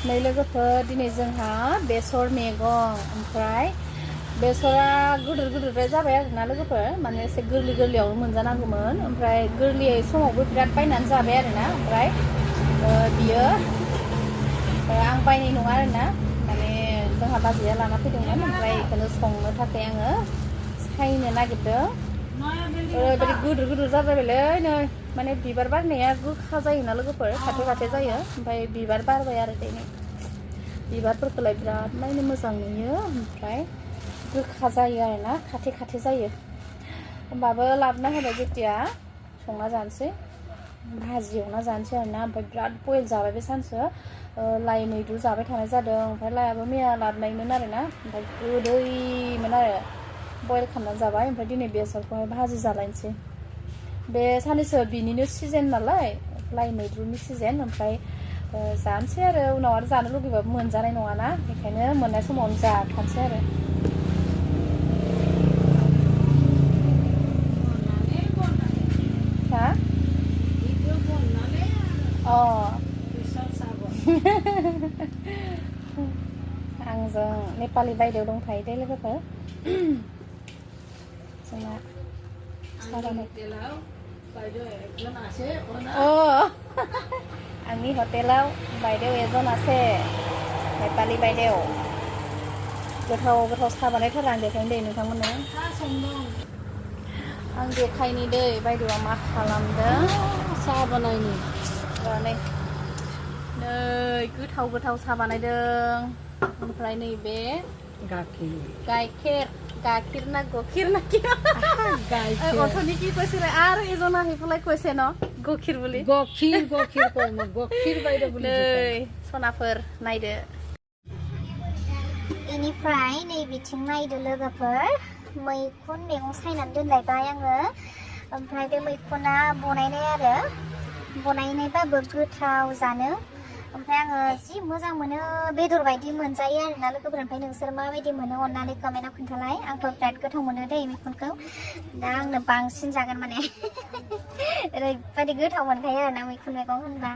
नै लोगोफोर दिनै जोंहा बेसर मैगं ओमफ्राय बेसरा गिदिर गिदिरद्राय जाबाय आरोना लोगोफोर माने एसे गोरलै गोरलैयावनो मोनजानांगौमोन ओमफ्राय गोरलै समावबो बिराद बायनानै जाबाय आरोना ओमफ्राय बियो आं बायनाय नङा आरोना माने जोंहा बाजैया लाना फैदोंमोन ओमफ्राय बेखौनो संनो थाखाय आङो सायनो नागिरदों ओरैबायदि गिदिर गिदिर जाबायलै नै माने बिबार बारनाया गोखा जायोना लोगोफोर खाथे खाथे जायो ओमफ्राय बिबार बारबाय आरो दिनै बिबारफोरखौलाय बिराद नायनो मोजां नुयो ओमफ्राय गोखा जायो आरोना खाथे खाथे जायो होमबाबो लाबोना होबाय जेथिया संना जानोसै भाजि एवना जानोसै आरोना ओमफ्राय बिराद बयल जाबाय बे सानसो लाइ मैद्रु जाबाय थानाय जादों ओमफ्राय लाइआबो मैया लाबोनायमोन आरोना ओमफ्राय गोदैमोन आरो बयल खालामनानै जाबाय ओमफ्राय दिनै बेसरखौहाय भाजि जालायनोसै बे साननैसो बिनिनो सिजन नालाय लाइ मैद्रुनि सिजन ओमफ्राय जानोसै आरो उनाव आरो जानो लुगैबाबो मोनजानाय नङाना बेखायनो मोननाय समावनो जाखानोसै आरो हा आंजों नेपालि बायदेव दंफायो दे लोगोफोर जोंना आंनि हटेलाव बायदेव एजन आसे नेपालि बायदेव गोथाव गोथाव साहा बानायथारो आं देखायनो दै नोंथांमोननो आं देखायनि दै बायदेवा मा खालामदों साहा बानायनि नै गोथाव गोथाव साहा बानायदों ओमफ्राय नैबे गाइखेर ना गखिर ना कि अथनि कि কৈছিলে आरो এজন আহি পেলাই কৈছে ন গखिर বুলি গखिर কয় মই গखिर বাইদেউ বুলি सनाफोर नायदो इनिफ्राय नै बिथिं नायदो लोगोफोर मैखुन मैगं सायनानै दोनलायबाय आङो ओमफ्राय बे मैखुना बनायनाय आरो बनायनायबाबो गोथाव जानो ओमफ्राय आङो जि मोजां मोनो बेदर बायदि मोनजायो आरोना लोगोफोर ओमफ्राय नोंसोर माबायदि मोनो अननानै कमेन्टआव खोन्थालाय आंथ' बिराद गोथाव मोनो दै मैखुनखौ दा आंनो बांसिन जागोन माने ओरैबायदि गोथाव मोनखायो आरोना मैखुन मैगं होनबा